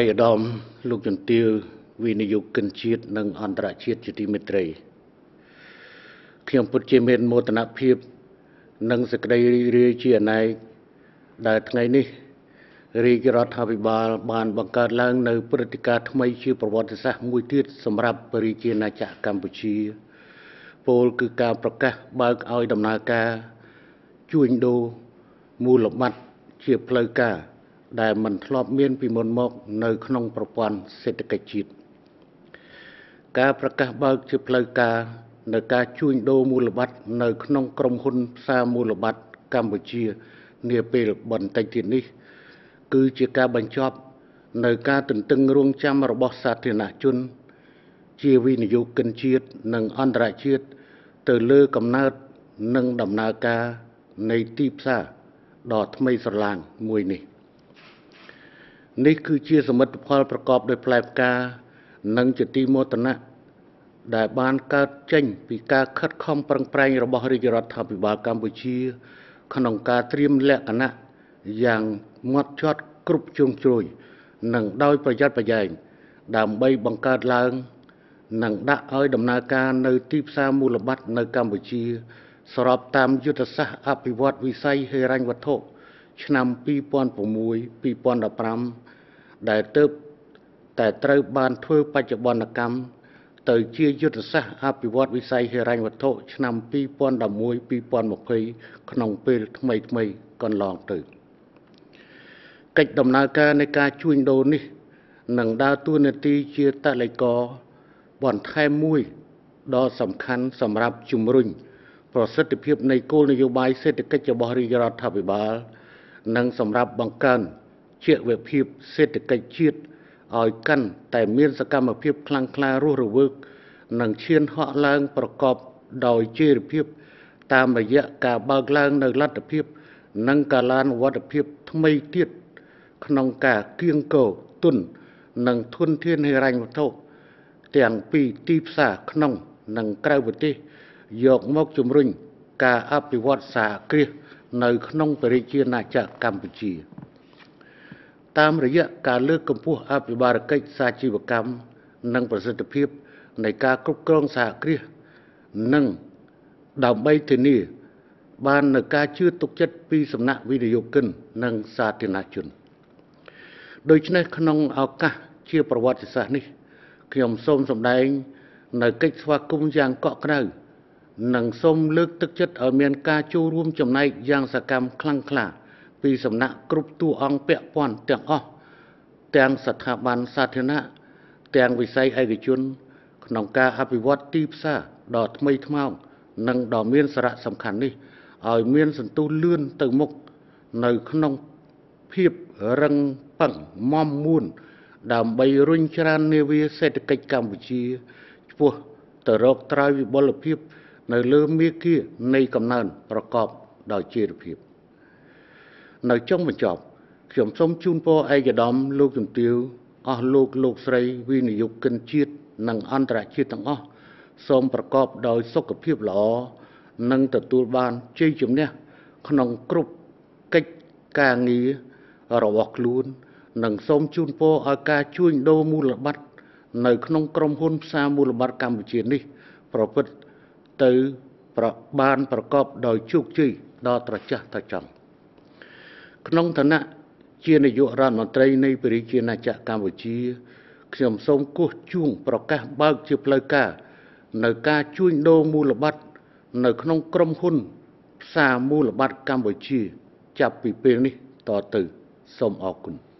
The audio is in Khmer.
ឯកឧត្តមលោកជំទាវវិនិយោគិនជាតិនិងអន្តរជាតិជាទីមេត្រីខ្ញុំពិតជាមានមោទនភាពនិងសេចក្តីរីករាយជាអនេកដែលថ្ងៃនេះរាជរដ្ឋាភិបាលបានបង្កើតឡើងនៅព្រឹត្តិការណ៍ថ្មីជាប្រវត្តិសាស្ត្រមួយទៀតសម្រាប់ប្រជាណាចក្រកម្ពុជាពោលគឺការប្រកាសបើកឲ្យដំណើរការជួញដូរមូលបត្រជាផ្លូវការដែលមិនធ្លាប់មានពីមុនមកនៅក្នុងប្រព័ន្ធសេដ្ឋកិច្ចជាតិការប្រកាសបើកជាផ្លូវការនៅការជួញដូរមូលបត្រនៅក្នុងក្រុមហ៊ុនផ្សារមូលបត្រកម្ពុជានាពេលបន្តិចទៀតនេះគឺជាការបញ្ចប់នៅការទន្ទឹងរង់ចាំរបស់សាធារណជនជាវិនិយោគិនជាតិនិងអន្តរជាតិទៅលើកំណើតនិងដំណើរការនៃទីផ្សារដ៏ថ្មីស្រឡាងមួយនេះនេះគឺជាសមិទ្ធផលប្រកបដោយផ្លែផ្កានិងជាទីមោទនៈដែលបានកើតចេញពីការខិតខំប្រឹងប្រែងរបស់រាជរដ្ឋាភិបាលកម្ពុជាក្នុងការត្រៀមលក្ខណៈយ៉ាងម៉ត់ចត់គ្រប់ជ្រុងជ្រោយនិងដោយប្រយ័ត្នប្រយែងដើម្បីបង្កើតឡើងនិងដាក់ឲ្យដំណើរការនៅទីផ្សារមូលបត្រនៅកម្ពុជាស្របតាមយុទ្ធសាស្ត្រអភិវឌ្ឍវិស័យហិរញ្ញវត្ថុឆ្នាំ 2006-2015 ដែលទើបតែត្រូវបានធ្វើបច្ចុប្បន្នកម្មទៅជាយុទ្ធសាស្ត្រអភិវឌ្ឍវិស័យហិរញ្ញវត្ថុឆ្នាំ 2011-2020 ក្នុងពេលថ្មីៗកន្លងទៅកិច្ចដំណើរការនៃការជួញដូរនេះនឹងដើរតួនាទីជាតលិកបន្ថែមមួយដ៏សំខាន់សម្រាប់ជំរុញប្រសិទ្ធភាពនៃគោលនយោបាយសេដ្ឋកិច្ចរបស់រាជរដ្ឋាភិបាលនិងសម្រាប់បង្កើនជីវភាពសេដ្ឋកិច្ចជាតិឲ្យកាន់តែមានសកម្មភាពខ្លាំងក្លារស់រវើកនិងឈានហក់ឡើងប្រកបដោយចីរភាពតាមរយៈការបើកឡើងនៅលទ្ធភាពនិងកាលានុវត្តភាពថ្មីទៀតក្នុងការគៀងគរទុននិងធនធានហិរញ្ញវត្ថុទាំងពីទីផ្សារក្នុងនិងក្រៅប្រទេសយកមកជំរុញការអភិវឌ្ឍសហគ្រាសនៅក្នុងប្រជាណាចក្រកម្ពុជាតាមរយៈការលើកកម្ពស់អភិបាលកិច្ចសាជីវកម្មនិងប្រសិទ្ធភាពនៃការគ្រប់គ្រងសហគ្រាសនិងដើម្បីធានាបាននូវការជឿទុកចិត្តពីសំណាក់វិនិយោគិននិងសាធារណជនដូច្នេះក្នុងឱកាសជាប្រវត្តិសាស្ត្រនេះខ្ញុំសូមសម្ដែងនៅកិច្ចស្វាគមន៍យ៉ាងកក់ក្ដៅនិងសូមលើកទឹកចិត្តឲ្យមានការចូលរួមចំណែកយ៉ាងសកម្មខ្លាំងក្លាពីសំណាក់គ្រប់តួអង្គពាក់ព័ន្ធទាំងអស់ទាំងស្ថាប័នសាធារណៈទាំងវិស័យឯកជនក្នុងការអភិវឌ្ឍទីផ្សារដ៏ថ្មីថ្មោងនិងដ៏មានសារៈសំខាន់នេះឲ្យមានសន្ទុះលឿនទៅមុខនៅក្នុងភាពរឹងប៉ឹងមាំមួនដើម្បីរុញច្រាននាវាសេដ្ឋកិច្ចកម្ពុជាឆ្ពោះទៅរកត្រើយវិបុលភាពនៅលើមាគ៌ានៃកំណើនប្រកបដោយចីរភាពនៅចុងបញ្ចប់ខ្ញុំសូមជូនពរឯកឧត្តមលោកជំទាវអស់លោកលោកស្រីវិនិយោគិនជាតិនិងអន្តរជាតិទាំងអស់សូមប្រកបដោយសុខភាពល្អនិងទទួលបានជ័យជំនះក្នុងគ្រប់កិច្ចការងាររបស់ខ្លួននិងសូមជូនពរឲ្យការជួញដូរមូលបត្រនៅក្នុងក្រុមហ៊ុនផ្សារមូលបត្រកម្ពុជានេះប្រព្រឹត្តទៅបានប្រកបដោយជោគជ័យដល់ត្រចះត្រចង់ក្នុងឋានៈជានាយករដ្ឋមន្ត្រីនៃប្រជាណាចក្រកម្ពុជាខ្ញុំសូមគោះជួងប្រកាសបើកជាផ្លូវការនៅការជួញដូរមូលបត្រនៅក្នុងក្រុមហ៊ុនផ្សារមូលបត្រកម្ពុជាចាប់ពីពេលនេះតទៅសូមអរគុណ។